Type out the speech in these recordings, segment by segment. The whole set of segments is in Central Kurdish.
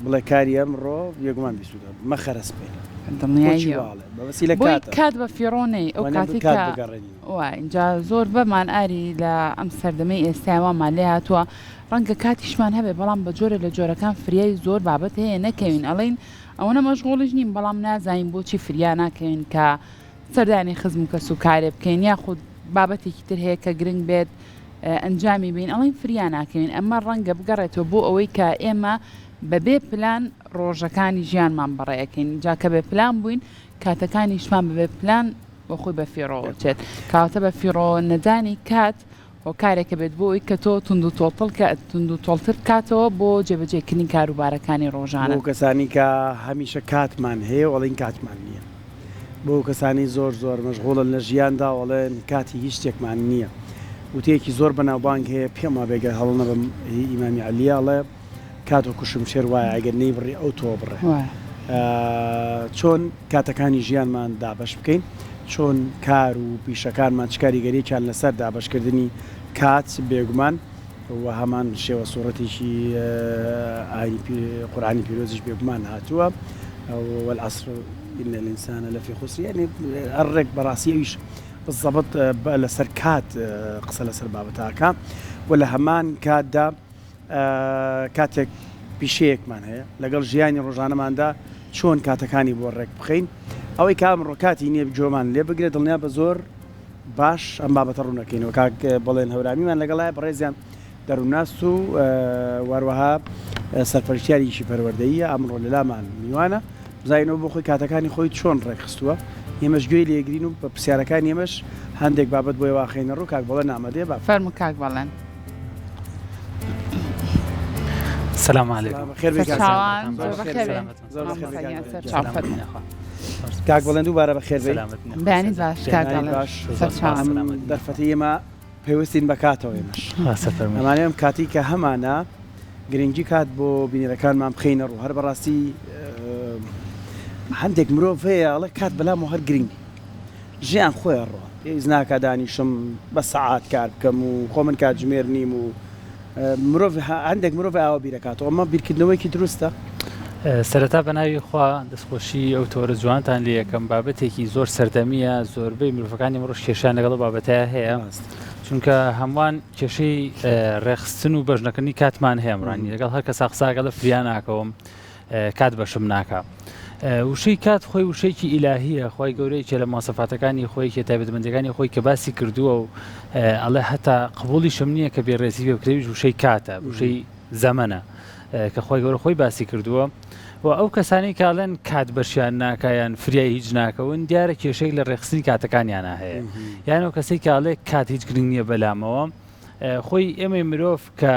بڵێ کاری ئەمڕۆ بێگومان بیسوودە مەخەرە سبەینێ. بۆچی دڵنیاییەوە. وا ئەڵێ؟ مەبەستی لە بۆی کاتە. کات بە فیڕۆ نەی ئەو وانە کاتەی کات کە بگەڕێنینەوە. وا ئینجا زۆر بەمان ئاری لە ئەم سەردەمەی ئێستای وامان لێ هاتووە ڕەنگە کاتیشمان هەبێ بەڵام بە جۆرێ لە جۆرەکان فریای زۆر بابەت هەیە نەکەوین ئەڵێین ئەوەنە مەشغوڵیش نین بەڵام نازانین بۆچی فریا ناکەوین کە سەردانی خزم و کەس و کارێ بکەین یاخود بابەتێکی تر هەیە کە گرنگ بێت ئەنجامی بین ئەڵێن فریا ناکەوین ئەمە ڕەنگە بگەڕێتەوە بۆ ئەوەی کە ئێمە بەبێ پلان ڕۆژەکانی ژیانمان بەڕێ ئەکەین جا کە بێ پلان بووین کاتەکانیشمان بەبێ پلان بۆ خۆی بە فیڕۆ چێت کەواتە بە فیڕۆ نەدانی کات هۆکارێکە بێت بۆ ئەوەی کە تۆ توندوتۆڵتر کە توندوتۆڵتر بکاتەوە بۆ جێبەجێکردنی کاروبارەکانی بۆ ڕۆژانەت. کەسانی کە هەمیشە کاتمان هەیە و ئەڵێن کاتمان نییە. بۆ کەسانی زۆر زۆر مەشغوڵن لە ژیاندا و ئەڵێن کاتی هیچ شتێکمان نییە. وتەیەکی زۆر بەناوبانگ هەیە پێم وابێ گەر هەڵە نەبم هی ئیمامی عەلییە ئەڵێ، کات وەکو شمشێر وایە ئەگەر نەیبڕی ئەو تۆ بڕێ. چۆن کاتەکانی ژیانمان دابەش بکەین؟ چۆن کار و پیشەکانمان چ کاریگەریەکیان لەسەر دابەشکردنی کات بێگومان و هەمان شێوە سوڕەتێکی ئاینی قورئانی پیرۆزیش بێگومان هاتووە والعصر إن الإنسان لفی خسر یعنی هەر ڕێک بەڕاستی ئەویش بالضبط لەسەر کات قسە لەسەر بابەتاکە و لە هەمان کاتدا کاتێک پیشەیەکمان هەیە لەگەڵ ژیانی ڕۆژانەماندا چۆن کاتەکانی بۆ ڕێک بخەین ئەوەی کە ئەمڕۆ کاتی نییە گوێمان لێ بگرێت دڵنیا بە زۆر باش ئەم بابەتە ڕوونەکەینەوە کاک بەڵێن هەورامیمان لەگەڵای بەڕێزیان دەروونناس و واروەها سەرپەرشتیارێکی پەروەردەییە ئەمڕۆ لەلامان میوانە بزانینەوە بۆ خۆی کاتەکانی خۆی چۆن ڕێکخستووە ئێمەش گوێی لێگرین و بە پرسیارەکانی ئێمەش هەندێک بابەت بۆی واخەینە ڕوو کاک بەڵێن ئامادەیە با فەرموو کاک بەڵێن. سلام علیکم خێر بێ کاک سەرچاوان زۆر زۆر بەخێر بەخێر بێ. بێن. زۆر بەخێر بێ مامۆستا کاک گیان بەڵێن. سەرچاو فەرموو. کاک بەڵێن دووبارە بەخێر بێی. بەیانیت باش کاک بەیانیت بەڵێن باش. سەرچاوان. ئەم دەرفەتەی ئێمە پەیوەستین بە کاتەوە ئێمەش ئەمانەوێ ئەم کاتەی کە هەمانە گرنگی کات بۆ بینەرەکانمان بخەینە ڕوو هەر بەڕاستی هەندێک مرۆڤ هەیە ئەڵێ کات بەلامەوە هەر گرنگ نییە ژیان خۆی ئەڕوا پێویست ناکا دانیشم بە سەعات کار بکەم و خۆ من کاتژمێر نیم و مرۆڤ هەندێک مرۆڤ ئاوا بیرەکاتەوە ئەمە بیرکردنەوەیەکی دروستە؟ سەرەتا بە ناوی خوا دەستخۆشی ئەو تۆرە جوانتان لێ یەکەم بابەتێکی زۆر سەردەمیە زۆربەی مرۆڤەکانی ئەمڕۆش کێشیان لەگەڵ ئەو بابەتەیە هەیە چونکە هەمووان کێشەی ڕێخستن و بەشنەکردنی کاتمان هەیە ئەمڕانی لەگەڵ هەر کەسا قساگەڵە فریا ناکەوم کات بەشم ناکا. وشەی کات خۆی وشەیەکی ئیلاهیە خوای گەورە یەکێ لە مواسەفاتەکانی خۆی یەکێ تایبەتمەندیەکانی خۆی کە باسی کردووە و ئەڵێ هەتا قبوڵیشم نییە کە بێڕێزی پێ بکرێ وشەی کاتە وشەی زەمەنە کە خوای گەورە خۆی باسی کردووە و ئەو کەسانی کاڵێن کات بەشیان ناکایان فریای هیچ ناکەون دیارە کێشەیەک لە ڕێخستنی کاتەکانیانە هەیە یان ئەو کەسەی کاڵێ کات هیچ گرنگ نییە بەلامەوە خۆی ئێمەی مرۆڤ کە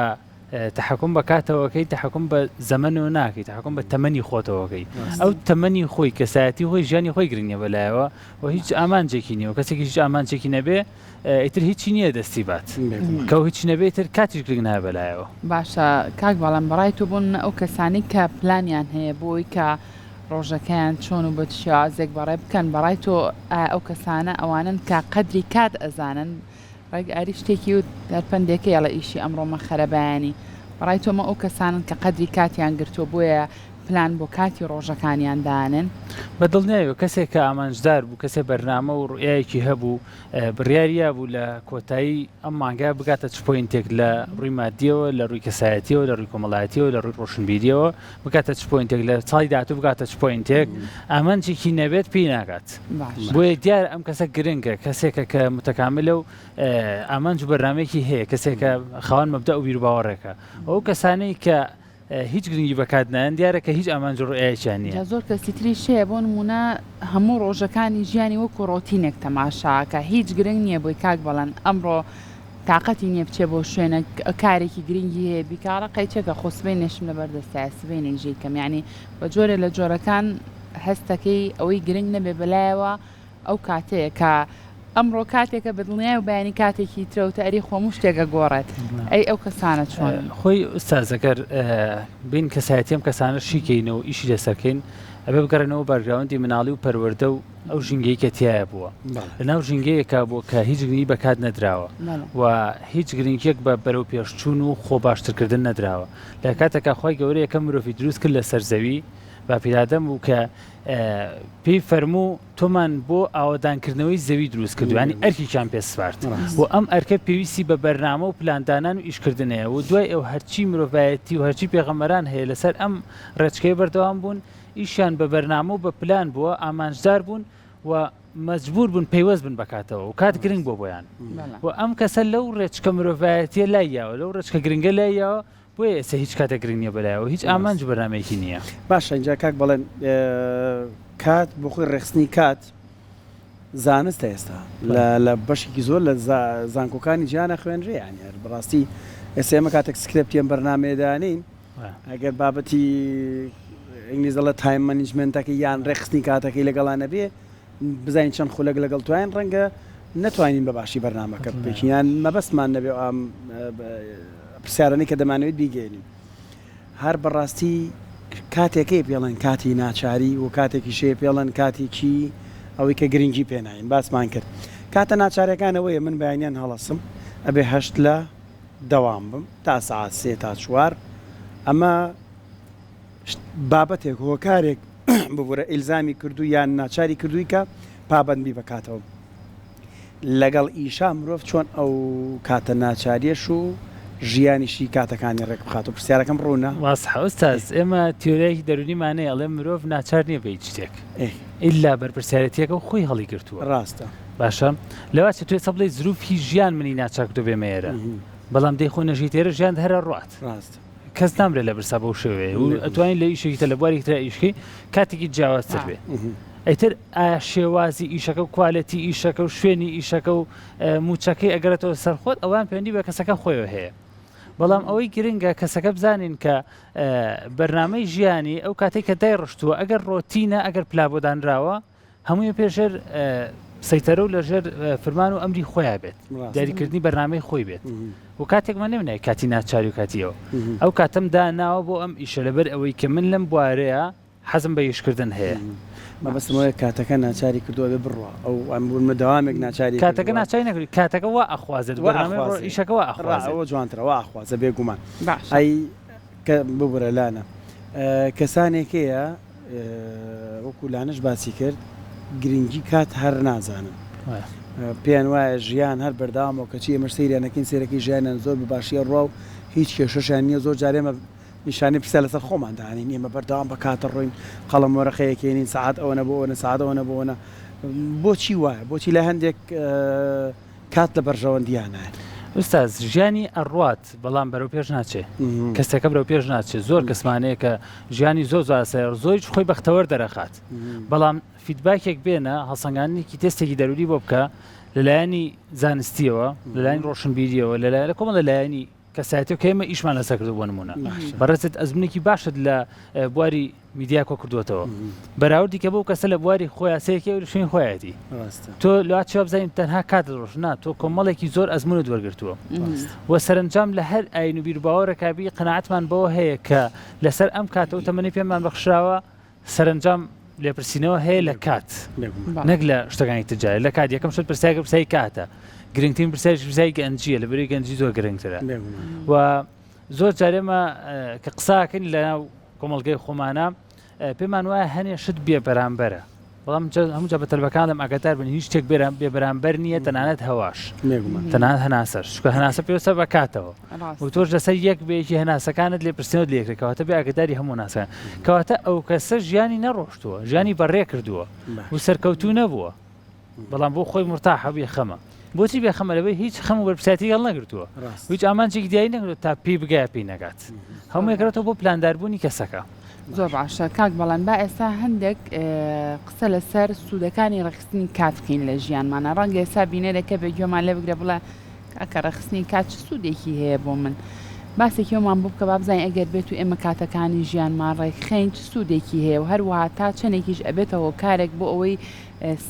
تەحەکوم بە کاتەوەکەی تەحەکوم بە زەمەنەوە ناکەی تەحەکوم بە تەمەنی خۆتەوەکەی ئەو تەمەنی خۆی کەسایەتی خۆی ژیانی خۆی گرنگ نیە بەلایەوە و هیچ ئامانجێکی نیە و کەسێکی هیچ ئامانجێکی نەبێ ئیتر هیچی نییە دەستی بات کە ئەو هیچی نەبێ ئیتر کاتیش گرنگ نابێ بەلایەوە. باشە کاک بەڵام بەڕای تۆ بۆ نمونە ئەو کەسانەی کە پلانیان هەیە بۆ ئەوەی کە ڕۆژەکەیان چۆن و بە چ شێوازێک بەڕێ بکەن بەڕای تۆ ئایا ئەو کەسانە ئەوانەن کە قەدری کات ئەزانن ڕێک ئاری شتێکی وت هەر پەندێکەی ئەڵێ ئیشی ئەمڕۆ مەخەرە بەیانی. بەڕای تۆ ئەمە ئەو کەسانەن کە قەدری کاتیان گرتووە بۆیە پلان بۆ کاتی ڕۆژەکانیان دانێن؟ بە دڵنیایەوە کەسێک کە ئامانجدار بوو، کەسێ بەرنامە و ڕوئیایەکی هەبوو، بڕیاری یابوو لە کۆتایی ئەم مانگە بگاتە چ point ێک لە ڕووی مادیەوە، لە ڕووی کەسایەتیەوە، لە ڕووی کۆمەڵایەتیەوە، لە ڕووی ڕۆشنبیریەوە، بگاتە چ point ێک لە ساڵی داهاتوو بگاتە چ point ێک، ئامانجێکی نەبێت پێی ناگات. بۆیە دیارە ئەم کەسە گرنگە، کەسێکە کە متەکاملە و ئامانج و بەرنامەیەکی هەیە، کەسێکە خاوەن مەبدەء و بیروباوەڕێکە. ئەو کەسانەی کە هیچ گرنگی بە کات نایەن دیارە کە هیچ ئامانج و ڕوئیایەکیان نییە. جا زۆر کەسی تریش هەیە بۆ نموونە هەموو ڕۆژەکانی ژیانی وەکو ڕۆتینێک تەماشا ئەکا هیچ گرنگ نییە بۆی کاک بەڵێن ئەمڕۆ تاقەتی نییە بچێ بۆ شوێنێک کارێکی گرنگی هەیە بیکا ئەڵێ قەیچەکە خۆ سبەینێشم لەبەر دەستایە سبەینێیش ئەیکەم یانی بە جۆرێ لە جۆرەکان هەستەکەی ئەوەی گرنگ نەبێ بەلایەوە ئەو کاتەیە کە. ئەمڕۆ کاتێکە بە دڵنیای و بەیانی کاتێکی ترە و تاریخ و هەموو شتێک ئەگۆڕێت ئەی ئەو کەسانە چۆنن؟ خۆی ئوستاز ئەگەر بین کەسایەتی ئەم کەسانە شیکەینەوە و ئیشی لەسەر کەین ئەبێ بگەڕێنەوە background ی مناڵی و پەروەردە و ئەو ژینگەی کە تیایا بووە لەناو ژینگەیەکا بووە کە هیچ گرنگی بە کات نەدراوە و هیچ گرنگیەک بە بەرەو پێشچوون و خۆ باشترکردن نەدراوە لە کاتێکا خوای گەورە یەکەم مرۆڤی دروست کرد لەسەر زەوی باپیرادەم بوو کە پێی فەرموو تۆمان بۆ ئاوەدانکردنەوەی زەوی دروست کردووە، یانی ئەرکێکیان پێ سپارد و ئەم ئەرکە پێویستی بە بەرنامە و پلاندانان و ئیشکردن هەیە و دوای ئەو هەرچی مرۆڤایەتی و هەرچی پێغەمبەران هەیە لەسەر ئەم ڕێچکەیە بەردەوام بوون، ئیشیان بە بەرنامە و بە پلان بووە، ئامانجدار بوون و مەجبوور بوون پەیوەست بن بە کاتەوە و کات گرنگ بووە بۆیان و ئەم کەسە لەو ڕێچکە مرۆڤایەتییە لای یاوە، لەو ڕێچکە گرنگە لای یاوە، بۆیە ئێستا هیچ کاتێک گرنگ نیە بەلایەوە هیچ ئامانج و بەرنامەیەکی نیە. باشە ئینجا کاک بەڵێن کات بۆ خۆی ڕێکخستنی کات زانستە ئێستا لە بەشێکی زۆر لە زانکۆکانی جیهان ئەخوێنرێ یانی هەر بەڕاستی ئێستا ئێمە کاتێک script ی ئەم بەرنامەیە دانێین ئەگەر بابەتی ئینگلیز دەڵێت time management ەکەی یان ڕێکخستنی کاتەکەی لەگەڵا نەبێ بزانین چەند خولەک لەگەڵ تواین ڕەنگە نەتوانین بە باشی بەرنامەکە بپێکین یان مەبەستمان نەبێ ئەم پرسیارانەی کە دەمانەوێت بیگەێنین هەر بەڕاستی کاتێکەی پێڵێن کاتی ناچاری و کاتێکی شێ پێڵێن کاتێکی ئەوەی کە گرنگی پێناین باسمان کرد کاتە ناچارەکانەوەیە من بەیانیان هەڵەسم ئەبێ هەشت لە دەوام بم تا سەعات سێ تا چوار ئەمە بابەتێک هۆکارێک ببورە ئیلزامی کردووی یان ناچاری کردووی کە پابەند بی بە کاتەوە لەگەڵ ئیشا مرۆڤ چۆن ئەو کاتە ناچاریەش و ژیانیشی کاتەکانی ڕێک بخات و پرسیارەکەم ڕوونە؟ وازحە ئوستاز ئێمە تیۆریایەکی دەروونیمان هەیە ئەڵێ مرۆڤ ناچار نییە بە هیچ شتێک ئیلا بەرپرسیارێتیەکە و خۆی هەڵیگرتووە ڕاستە باشە لەواچێ تۆ ئێستا بڵێی زروفی ژیان منی ناچار کردووە بێمە ئێرە بەڵام دەی خۆ نەژیت ئێرە ژیانت هەر ئەڕوات ڕاستە کەس نامرێت لە برسا بەو شێوەیە و ئەتوانین لە ئیشێکی تر لە بوارێکی ترا ئیشکەی کاتێکی جیاوازتر بێ ئیتر ئایا شێوازی ئیشەکە و quality ئیشەکە و شوێنی ئیشەکە و موچەکەی ئەگەرێتەوە سەر خۆت ئەوان پەیوەندی بە کەسەکە خۆیەوە هەیە بەڵام ئەوەی گرنگە کەسەکە بزانین کە بەرنامەی ژیانی ئەو کاتێک کە دایڕشتووە ئەگەر ڕۆتینە ئەگەر پلابۆدانراوە هەمووی پێ ژێر سەیتەرە و لە ژێر فرمان و ئەمری خۆیان بێت دیاریکردنی بەرنامەی خۆی بێت و کاتێک من نمنای کاتی ناچاری و کاتیەوە ئەو کاتم داناوە بۆ ئەم ئیشە لەبەر ئەوەی کە من لەم بوارەیە حەزم بە ئیشکردن هەیە. مەبەستم ئەوەیە کاتەکە ناچاری کردووە ئەبێ بڕوا ئەو ئەم بوون دەوامێک ناچاری کاتەکە ناچاری نەکردووی کاتەکە وا ئەخوازێت بەرنامەی ڕۆ ئیشەکە وا ئەخوازێت ئەوە جوانترە وا ئەخوازێ بێگومان ئەی کە ببورە لانە کەسانێک هەیە وەکو لانەش باسی کرد گرنگی کات هەر نازانن پێیان وایە ژیان هەر بەردەوامەوە کەچی ئێمەش سەیریان نەکەین سەیرەکەی ژیانیان زۆر بە باشی ئەڕوا و هیچ کێشەشیان نییە زۆر جار ئێمە نیشانەی پرسیار لەسەر خۆمان دانین ئێمە بەردەوام بە کاتە ڕۆین قەڵەم وەرەقەیەک هێنین سەعات ئەوەنە بۆ ئەوەنە سەعات ئەوەنە بۆ ئەوەنە بۆچی وایە بۆچی لە هەندێک کات لە بەرژەوەندیانایە. ئوستاز ژیانی ئەڕوات بەڵام بەرەو پێش ناچێ کەسەکە بەرەو پێش ناچێ زۆر کەسمانەیە کە ژیانی زۆر زۆر ئاسایە زۆریش خۆی بەختەوەر دەرەخات بەڵام feedback ێک بێنە هەڵسەنگاندنێکی تێستێکی دەروونی بۆ بکە لەلایەنی زانستیەوە لەلایەن ڕۆشنبیریەوە لەلایەن لە کۆمەڵە لایەنی کەسایەتی کە ئێمە ئیشمان لەسەر کردو بۆ نمونە بەڕێزت ئەزمونێکی باشت لە بواری میدیا کۆ کردوێتەوە بەراوردی کە بەو کەسە لە بواری خۆیان سەیەکی ئەو شوێن خۆیەتی تۆ لە چوە بزانین تەنها کات ڕۆژ نا تۆ کۆمەڵێکی زۆر ئەزمونت وەرگتووە و سەرنجام لە هەر ئاین و بیرباوەڕێکابی قەناعەتمان بەوە هەیە کە لەسەر ئەم کاتەوە تەمەنی پێمان بەخشراوە سەرەنجام لێپرسینەوە هەیە لە کات نەک لە شتەکانی تجارە لە کات یەکەم شت پرسیاگە پرسیاری کاتە گرنگترین پرسیاریش پرسیاری گەنجیە لە بەری گەنجی زۆر گرنگترە و زۆر جارێمە کە قساکەین لە ناو کۆمەڵگەی خۆمانە پێمان وایە هەنێ شت بێ بەرامبەرە بەڵام هەموو جا بە تەلبەکانم ئاگادار بن هیچ شتێک بێرە بێ بەرامبەر نییە تەنانەت هەواش تەنانەت هەناسەش چونکە هەناسە پێویستە بە کاتەوە و تۆش لەسەر یەک بە یەکی هەناسەکانت لێپرسینەوەت لێ کرد کەواتە بێ ئاگاداری هەموو هەناسەکان کەواتە ئەو کەسە ژیانی نەڕۆشتووە ژیانی بەڕێ کردووە و سەرکەوتوو نەبووە بەڵام بۆ خۆی مرتاحە بێ خەمە بۆچی بێ خەمە لەبەر هیچ خەم و بەرپرسیارێتی هەڵنەگرتووە هیچ ئامانجێکی دیاری نەگرتووە تا پێی بگا پێی نەگات هەموو یەکەرەوە بۆ پلانداربوونی کەسەکە. زۆر باشە کاک بەڵێن با ئێستا هەندێک قسە لەسەر سوودەکانی ڕێکخستنی کات بکەین لە ژیانمانە ڕەنگە ئێستا بینەرێکە بێ گوێمان لێ بگرێ بڵێ کاکە ڕێکخستنی کات چ سوودێکی هەیە بۆ من؟ باسێکی ئەومان بۆ بکە با بزانین ئەگەر بێت و ئێمە کاتەکانی ژیانمان ڕێکخەین چ سوودێکی هەیە و هەروەها تا چەندێکیش ئەبێتە هۆکارێک بۆ ئەوەی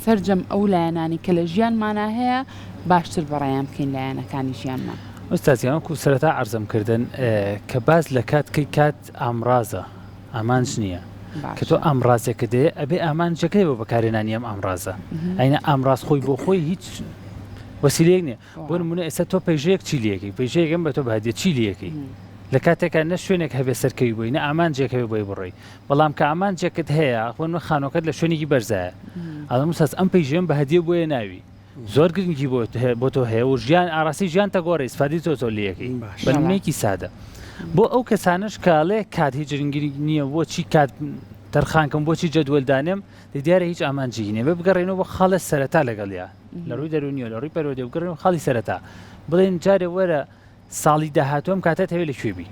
سەرجەم ئەو لایەنانەی کە لە ژیانمانا هەیە باشتر بەڕێیان بکەین لایەنەکانی ژیانمان. ئوستاز گیان وەکو سەرەتا عەرزم کردن کە باس لە کات کەی کات ئامڕازە ئامانج نییە کە تۆ باشە. ئامڕازێکت هەیە ئەبێ ئامانجەکەی بۆ بەکارهێنانی ئەم ئامڕازە ئەینا ئامڕاز خۆی بۆ خۆی هیچ وەسیلەیەک نییە بۆ نمونە ئێستا تۆ پەیژەیەک چی لەکەی پەیژەیەکم بە تۆ بەهدیە چی لەکەی لە کاتێکا نە شوێنێک هەبێ سەرکەوی بۆی نە ئامانجێک هەبێ بۆی بڕۆی بەڵام کە ئامانجێکت هەیە بۆ نمونە خانوەکەت لە شوێنێکی بەرزایە ئەڵێم ئوستاز ئەم پەیژەیەم بە هەدیە بۆیە ناوی زۆر گرنگی بۆ بۆ تۆ هەیە و ژیان ئاراستەی ژیان تەگۆڕی ئیسفادەی زۆر زۆر لەکەی بە بەڵێ. نمونەیەکی سادە بۆ ئەو کەسانەش کە ئەڵێ کات هیچ گرنگی نییە بۆچی کات تەرخانکەم بۆچی جەدوەل دانێم دەی دیارە هیچ ئامانجێکی نییە بێ بگەڕێینەوە بۆ خاڵێ سەرەتا لەگەڵیا لە ڕووی دەروونیەوە لە ڕووی پەروەردەوە بگەڕێینەوە خاڵی سەرەتا بڵێن جارێ وەرە ساڵی داهاتوو ئەم کاتەت هەوێ لە کوێ بی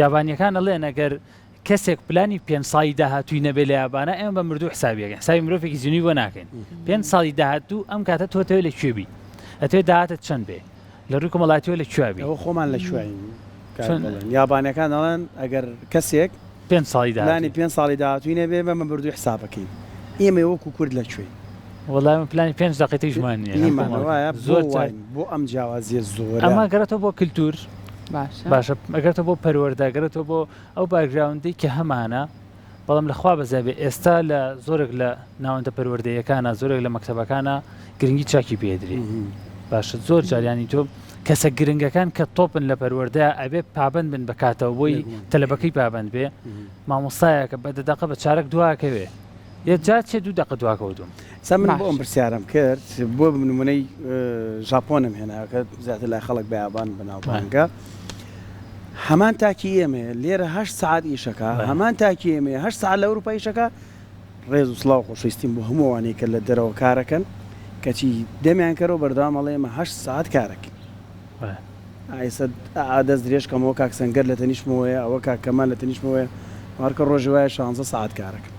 یابانیەکان ئەڵێن ئەگەر کەسێک پلانی پێنج ساڵی داهاتووی نەبێ لە یابانە ئێمە بە مردوو حسابی ئەکەین حسابی مرۆڤێکی زیندووی بۆ ناکەین پێنج ساڵی داهاتوو ئەم کاتە تۆ تەوێ لە کوێ بی ئەتەوێ داهاتت چەند بێ لە ڕووی کۆمەڵایەتیەوە لە کوێ بی ئەوە خۆمان لە کوێین کاک بەڵێن یابانیەکان ئەڵێن ئەگەر کەسێک پێنج ساڵی پلانی پێنج ساڵی داهاتووی نەبێ بە مردووی حسابەکەین ئێمە وەکو کورد لە کوێین؟ وەڵای من پلانی پێنج دەقەی تریشمان نییە نیمانە وایە بۆ واین بۆ ئەم جیاوازیە زۆرە ئەمە گەڕێتەوە بۆ کلتور باشە باشە ئەگەرێتەوە بۆ پەروەردە گەڕێتەوە بۆ ئەو background ەی کە هەمانە بەڵام لە خوا بەزیا بێ ئێستا لە زۆرێک لە ناوەندە پەروەردەیەکانە زۆرێک لە مەکتەبەکانە گرنگی چاکی پێدرێ باشە زۆر جاریانی تۆ کەسە گرنگەکان کە تۆپن لە پەروەردە ئەبێ پابند بن بەکاتەوە بۆی تەلەبەکەی پابند بێ مامۆستایەکە بە دەدەقە بە چارەک دواکەوێ یە جا چێ دوو دەقە دواکەوتوم. سا من بۆ ئەم پرسیارەم کرد بۆ نمونەی ژاپۆنم هێنا کە زیاتر لای خەڵک بە یابان بەناوبانگە هەمان تاکی ئێمەیە لێرە هەشت سەعات ئیشەکە هەمان تاکی ئێمەیە هەشت سەعات لە ئەوروپا ئیشەکە ڕێز و سڵاو خۆشەویستیم بۆ هەموو ئەوانەی کە لە دەرەوە کارەکەن کەچی دەمیان کەرەوە بەردەوام ئەڵێ ئێمە هەشت سەعات کارەکەین ئایسە ئا دەست درێژ کەمەوە کاک سەنگەر لە تەنیشتمەوەیە ئەوە کاک کەمال لە تەنیشتمەوەیە مارکە ڕۆژی وایە شانزە سەعات کارەکەن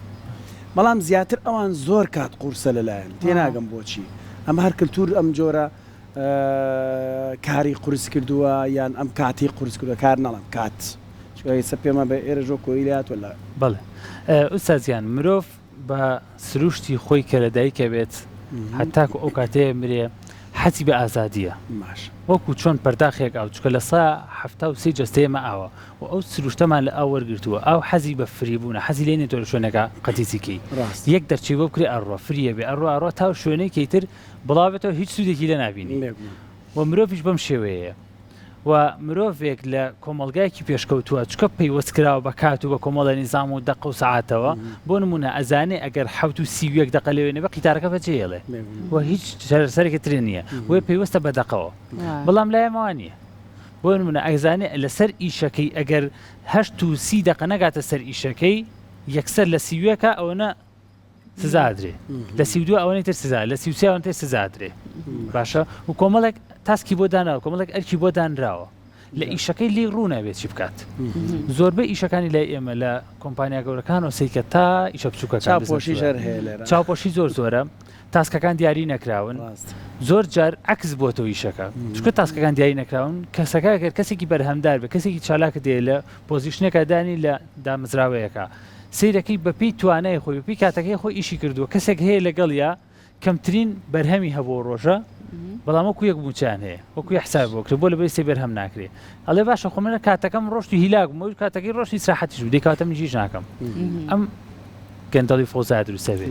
بەڵام زیاتر ئەوان زۆر کات قورسە لەلایەن تێناگەم بۆچی ئەم هەر کلتور ئەم جۆرە کاری قورس کردووە یان ئەم کاتی قورس کردووە کار ناڵێم کات چونکە ئێستا پێمان بە ئێرە ژۆ کۆیلە هاتووە لە بەڵێ ئوستاز گیان مرۆڤ بە سروشتی خۆی کە لە دایکە بێت هەتاکو ئەو کاتەیە مرێ حەزی بە ئازادیە وەکو چۆن پەرداخێک ئاو چکە لە 73% جەستەی ئێمە ئاوە و ئەو سروشتەمان لە ئاو وەرگرتووە ئاو حەزی بە free بوونە حەزی لێ نیە تۆ لە شوێنێکا قەتیسی کەی یەک دەرچەی بۆ بکرێ ئەڕوا free یە بێ ئەڕوا ئەڕوا تا شوێنێکی تر بڵاو بێتەوە هیچ سوودێکی لێ نابینی و مرۆڤیش بەم شێوەیەیە و مرۆڤێک لە کۆمەڵگایەکی پێشکەوتووە چکە پەیوەست کراوە بە کات و بە کۆمەڵە نیزام و دەقە و سەعاتەوە بۆ نمونە ئەزانێ ئەگەر حەوت و 31 دەقە لەوێ نەبێ قیتارەکە بەجێ هێڵێ و هیچ چارەسەرێکی تر نییە بۆیە پەیوەستە بە دەقەوە بەڵام لای ئێمە وا نییە بۆ نمونە ئەزانێ لەسەر ئیشەکەی ئەگەر هەشت و سی دەقە نەگاتە سەر ئیشەکەی یەکسەر لە سیویەکە ئەوەنە سزا ئەدرێ لە 32 ئەوەی تر سزا لە 33 ئەوەی تر سزا ئەدرێ باشە و کۆمەڵێک task ی بۆ داناوە کۆمەڵێک ئەرکی بۆ دانراوە لە ئیشەکەی لی ڕوو نابێت چی بکات زۆربەی ئیشەکانی لای ئێمە لە کۆمپانیا گەورەکان و سیکە تا ئیشە بچووکەکان چاوپۆشی ژەر هەیە لێرە چاوپۆشی زۆر زۆرە task ەکان دیاری نەکراون زۆر جار عکس بۆتەوە ئیشەکە چونکە task ەکان دیاری نەکراون کەسەکە گەر کەسێکی بەرهەمدار بێ کەسێکی چالاکە دێ لە position ێکە دانی لە دامەزراوەیەکە سەیرەکەی بەپێی توانای خۆی بەپێی کاتەکەی خۆی ئیشی کردووە کەسێک هەیە لەگەڵیا کەمترین بەرهەمی هەبوو ڕۆژە بەڵام وەکو یەک موچیان هەیە وەکو یەک حساب بۆ کرێ بۆ لەبەری سێ بەرهەم ناکرێ ئەڵێ باشە خۆ منە کاتەکەم ڕۆشت و هیلاک بووم ئەویش کاتەکەی ڕۆشت ئیسراحەتیش بوو دەی کاتە من هیچ ناکەم ئەم گەندەڵی فەوزا دروستە بێ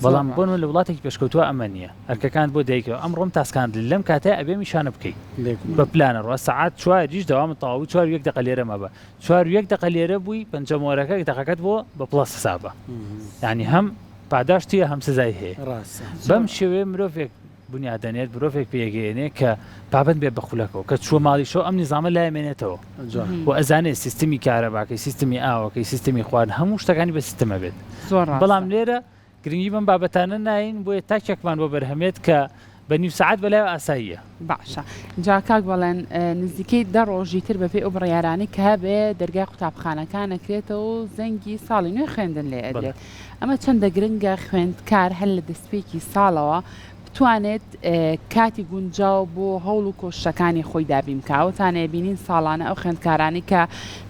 بەڵام بۆ لە وڵاتێکی پێشکەوتووە ئەمە نییە ئەرکەکان بۆ دایکەوە ئەمڕۆم task اند لەم کاتە ئەبێ میشانە بکەیت بە پلانە ڕۆ سەعات چواریش دەوام تەواو چوار یەک دەقە لێرە مەبە چوار و یەک دەقە لێرە بووی پەنجە مۆرەکە دەقەکەت بۆ بە plus حسابە یعنی هەم پاداشتیە هەم سزای هەیە بەم شێوەیە مرۆڤێک بنیاد دەنێت مرۆڤێک پێگەیەنێ کە پابند بێت بە خولەکەوە کە چووە ماڵیشەوە ئەم نیزامە لای مێنێتەوە و ئەزانێت سیستمی کارەباکەی سیستمی ئاوەکەی سیستمی خواردن هەموو شتەکانی بە سیستمە بێت بەڵام لێرە گرنگی بەم بابەتانە ناین بۆیە تاکێکمان بۆ بەرهەمێت کە بە نیو سەعات بەلایەوە ئاساییە. باشە جا کاک بەڵێن نزیکەی دە ڕۆژی تر بەپێی ئەو بڕیارانەی کە هەبێ دەرگای قوتابخانەکان ئەکرێتەوە و زەنگی ساڵی نوێ خوێندن لێ ئەدرێت ئەمە چەندە گرنگە خوێندکار هەر لە دەستپێکی ساڵەوە. بتوانێت کاتی گونجاو بۆ هەوڵ و کۆششەکانی خۆی دابین بکا. ئەوەتان ئەیبینین ساڵانە ئەو خوێندکارانەی کە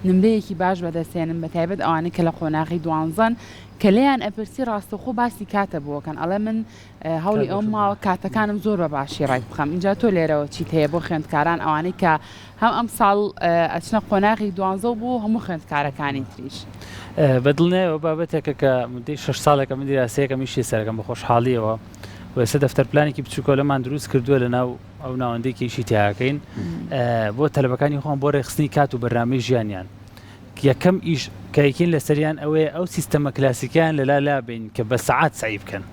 نمرەیەکی باش بەدەستهێنن بەتایبەت ئەوانەی کە لە قۆناغی دوانزەن کە لێیان ئەپرسی ڕاستەوخۆ باسی کاتە بۆکەن ئەڵێ من هەوڵی ئەوم ماوە کاتەکانم زۆر بە باشی ڕێک بخەم ئینجا تۆ لێرەوە چیت هەیە بۆ خوێندکاران ئەوانەی کە هەم ئەمساڵ ئەچنە قۆناغی دوانزە و بۆ هەموو خوێندکارەکانی تریش. بە دڵنیایەوە بابەتێکە کە مدەی شەش ساڵێکە من دیراسەیەکەم ئیشی لەسەرەکەم بە خۆشحاڵیەوە و ئێستا دەفتەر پلانێکی بچووکۆلەمان دروست کردووە لە ناو ئەو ناوەندەی کە ئیشی تیاکەین بۆ تەلەبەکانی خۆم بۆ ڕێکخستنی کات و بەرنامەی ژیانیان یەکەم ئیش کە یەکین لەسەریان ئەوەیە ئەو سیستەمە کلاسیکیان لەلا لابین کە بە سەعات سەعی بکەن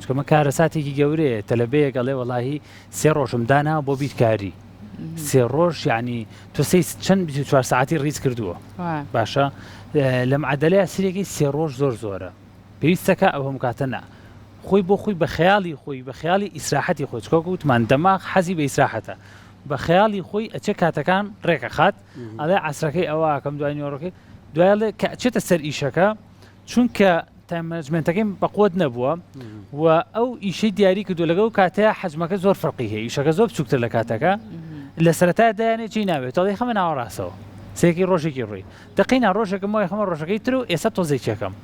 چونکە مە کارەساتێکی گەورەیە تەلەبەیەک ئەڵێ وەڵاهی سێ ڕۆژم دانا بۆ بیرکاری سێ ڕۆژ یعنی تۆ سەی چەند 24 ساعتی ڕیز کردووە باشە لە معدلەیە سرێکی سێ ڕۆژ زۆر زۆرە پێویستەکە ئەو هەموو کاتە نا خۆی بۆ خۆی بە خەیاڵی خۆی بە خەیاڵی ئیسراحەتی خۆی چکۆک وتمان دەماغ حەزی بە ئیسراحەتە بە خەیاڵی خۆی ئەچێ کاتەکان ڕێکەخات ئەڵێ عەسرەکەی ئەوە ئەکەم دوای نیوەڕۆکەی دوای ئەڵێ کە ئەچێتە سەر ئیشەکە چونکە time management ەکەی بەقوت نەبووە و ئەو ئیشەی دیاری کردو لەگەڵ کاتەیە حەجمەکە زۆر فەرقی هەیە ئیشەکە زۆر بچووکتر لە کاتەکە لە سەرەتا دایانێ چی ناوێت ئەڵێ خەمە ناوەڕاستەوە سێکی ڕۆژێکی ڕووی دقینا ڕۆژێکم وای خەمە ڕۆژەکەی تر و ئێستا تۆزێکیەکەم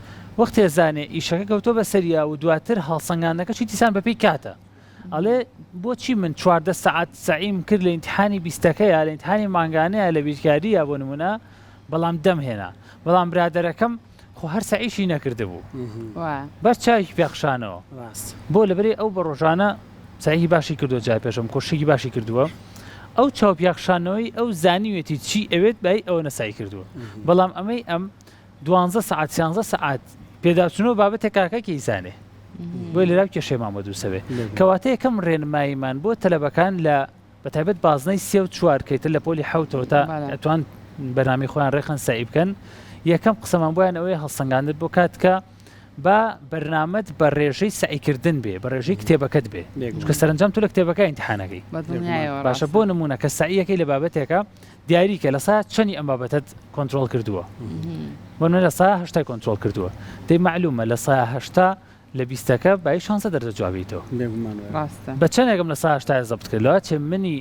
وەختێ زانێ ئیشەکە کەوتۆ بە سەریا و دواتر هەڵسەنگاندنەکە چی دیسان بەپێی کاتە ئەڵێ بۆچی من 14 سەعات سەعیم کرد لە ئیمتحانی بیستەکەیا لە ئیمتحانی مانگانەیە لە بیرکاریە بۆ نمونە بەڵام دەم هێنا بەڵام برادەرەکەم خۆ هەر سەعیشی نەکردبوو بەس چاوێکی پێخشانەوە بۆ لەبەری ئەو بە ڕۆژانە سەعیی باشی کردووە جار پێشم کۆشێکی باشی کردووە ئەو چاو پیاخشانەوەی ئەو زانیوێتی چی ئەوێت بای ئەوە نەسای کردووە بەڵام ئەمەی ئەم دوانزە سەعات سیانزە سەعات پێداچوونەوە بابەتێک کاکە کێ ئیزانێ بۆیە لێرا کێشەیمان بۆ دروست ئەبێ کەواتە یەکەم ڕێنماییمان بۆ تەلەبەکان لە بە تایبەت بازنەی سێ و چوار کە ئیتر لە پۆلی حەوتەوە تا ئەتوان بەرنامەی خۆیان ڕێکخەن سەعی بکەن یەکەم قسەمان بۆیان ئەوەیە هەڵسەنگاندن بۆ کات کە با بەرنامەت بە ڕێژەی سەعیکردن بێ بە ڕێژەی کتێبەکەت بێ چونکە سەرەنجام تۆ لە کتێبەکە ئیمتیحانەکەی باشە بۆ نمونە کە سەعیەکەی لە بابەتێکە دیاری کە لە سا چەنی ئەم بابەتەت کۆنترۆڵ کردووە بۆ نمونە لە سا هەشتای کۆنترۆڵ کردووە دەی مەعلومە لە سا هەشتا لە بیستەکە بای شانزە دەرجە جوابیتەوە بێگومان وایە. ڕاستە. بە چەنێکم لە سا هەشتای زەبت کرد لەوە چێ منی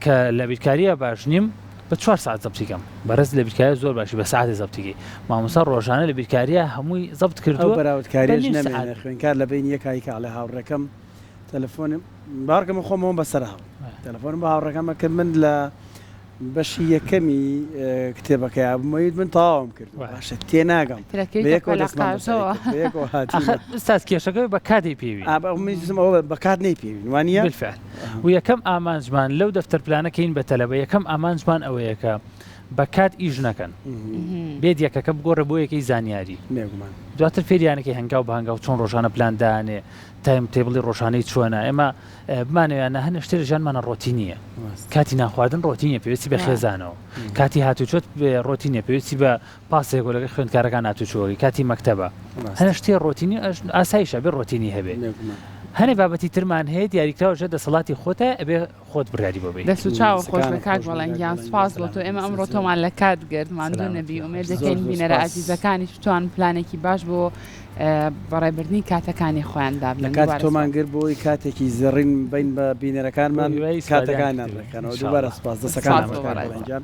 کە لە بیرکاریە باش نیم بە چوار ساعت زەبتی کەم بەڕێز لە بیرکاریە زۆر باشی بە ساعتێ زەبتی کەی مامۆستا ڕۆژانە لە بیرکاریە هەمووی زەبت ئەو کردووە بە بەراوردکاریەش نیو سەعات نەمێنێ خوێندکار لە بەینی یەک هایکە ئەڵێ هاوڕێکەم تەلەفۆنم باوەڕکە من خۆم ئەوەم بەسەر هاو تەلەفۆنم بۆ هاوڕێکەم کرد من لە بەشی یەکەمی کتێبەکەیا بووم ویت من تەواوم کرد باشە تێناگەم بەیەکەوە دەستمان بەیەکەوە هاتین ئوستاز کێشەکە بە کات دەیپێوین من ئەوە بە کات نەیپێوین وانییە؟ بالفعل و یەکەم ئامانجمان لەو دەفتەر پلانە کەین بە تەلەبە یەکەم ئامانجمان ئەوەیە کە بە کات ئیش نەکەن بێت یەکەکە بگۆڕێ بۆ یەکەی زانیاری بێگومان دواتر فێریانەکەی هەنگاو بە هەنگاو چۆن ڕۆژانە پلان دانێ time table ی ڕۆژانەی چۆنە ئێمە بمانەوێ یان نا هەنێ شتێ لە ژیانمانە ڕۆتینیە کاتی نانخواردن ڕۆتینیە پێویستی بە خێزانەوە کاتی هاتوچۆت ڕۆتینیە پێویستی بە پاسێک و لەگەڵ خوێندکارەکان هاتوچۆی کاتی مەکتەبە هەنێ شتێ ڕۆتینی ئاسایشە بێ ڕۆتینی هەبێ هەنێ بابەتی ترمان هەیە دیاریکراوە ژێر دەسەڵاتی خۆتە ئەبێ خۆت بڕیاری بۆ بەی. دەست و چاوت خۆش بێ کاک بەڵێن گیان سوپاس بۆ تۆ ئێمە ئەمڕۆ تۆمان لە کات گرت ماندوو نەبی ئومێد دەکەین بینەرە ئازیزەکانیش بتوان پلانێکی باش بۆ بەڕێبردنی کاتەکانی خۆیان دابنێن لە کات تۆمان گرت بۆ ئەوەی کاتێکی زێڕین بین بە بینەرەکانمان کاتەکانیان ڕێکخەنەوە دووبارە سوپاس دەستەکانتان خۆش کاک بەڵێن گیان.